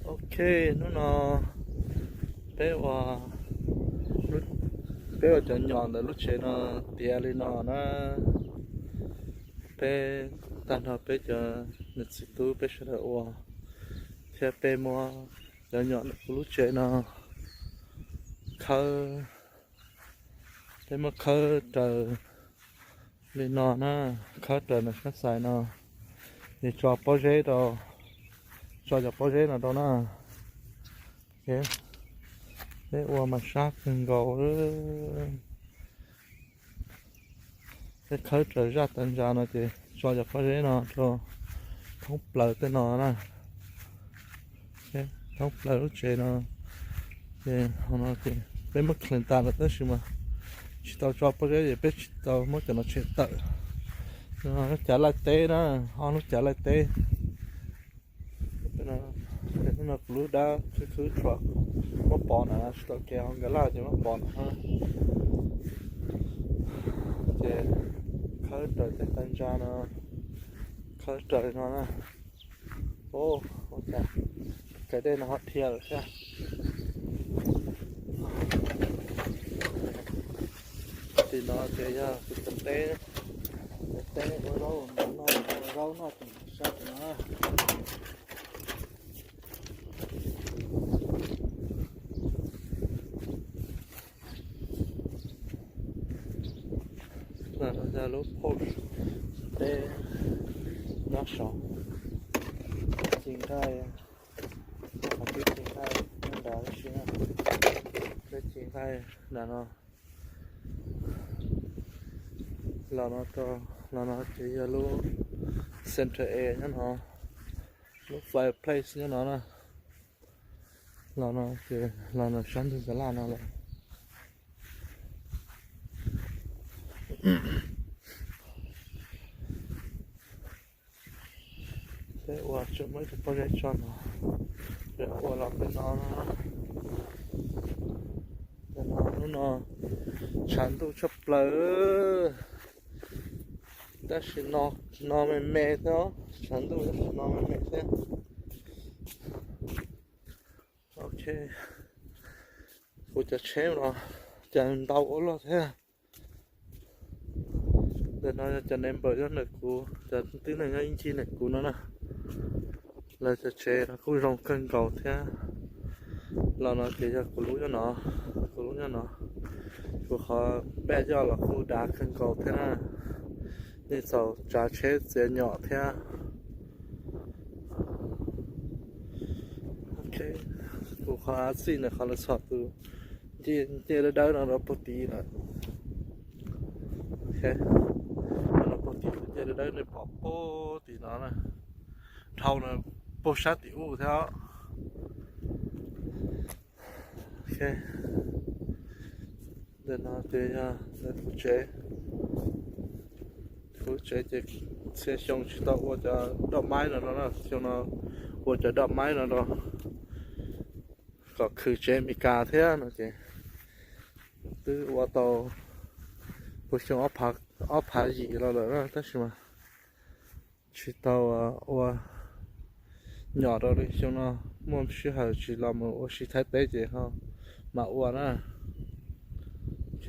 Ok, hnub no peb ua, peb ua cov nyom ntawm lub tsev no tiav li no na. Peb tag nrho peb cov niam txiv tub peb sawv daws ua, thiab peb muab cov nyom ntawm kuv lub tsev no khawb, peb muab khawb raws li no na, khawb raws ntawm sab xais no, es tso pob zeb rau, tso cov pob zeb no rau na. Peb ua mas sab kawg nkaus. Peb khawb raws zaj tav ntsa no ces tso cov pob zeb no rau thoob plaws tej no na, thoob plaws lub tsev no. Ces hauv no ces peb muab khees tas lawm tab sis mas tsis tau tso pob zeb ces peb tsis tau muab cov no tshem tawm. Lub cav laij teb na, ob lub cav laij teb. Hnub no kuv lub dab khwb khwb tshuav, muab pov na, tsis tau kev hauv nkag laj ces muab pov na. Ces khawb raws tej tav ntsa no, khawb raws no na. Ua cas kav dej no ho dhia lawm thiab. Tim no ces yog tus teb, teb ua zaub, ua zaub noj tim sab tim no. Yog lub porch teb nyob saud, ci nqaij, qhov twb ci nqaij nyob nrad tab sis na, twb ci nqaij nram no. Los no rau, los no ces yog lub center air nyob no, lub fireplace nyob no na. Los no ces los no sab ntug ntxa laj no lawm. Peb ua tseem muaj ib tug pob zeb tso no, peb ua los peb no, peb no hnub no tshav ntuj tshaj plaws, tab sis no me me thiab, tshav ntuj tab sis no me me thiab. Ok, kuv cov tsheb no cas ntau ua luaj thiab. Ntawm no yog cov neighbor nyob ntawm kuv, cov tib neeg nyob ib ncig ntawm kuv no na. Lawv cov tsev no kuj zoo kawg nkaus thiab. Los no ces yog kuv lub nyob no, kuv lub nyob no. Kuv qhov back yard los kuj dav kawg nkaus thiab na. Nej txaus tsav tsheb txiav nyom thiab. Ok, kuv qhov av txij ntawm qhov lawv txhom tus ncej dawb dawb no rau puag tid lawm. Rau puag tid tus ncej dawb dawb nej pom puag tim no na. Dhau no puag sab tim ub thiab. Ok, ntawm no ces yog ntawm kuv tsev. Kuv tsev ces txhia xyoo tsis tau ua cov doj maib no rau na, xyoo no ua cov doj maib no rau kom khwv tsev Amelikas thiab no ces twb ua tau puag xyoo ob phav yim los lawm na tab sis mas tsis tau ua nyom rau li. Xyoo no muaj sij hawm tsis los mus ua si Thaib teb ces ho mam ua na. Ok,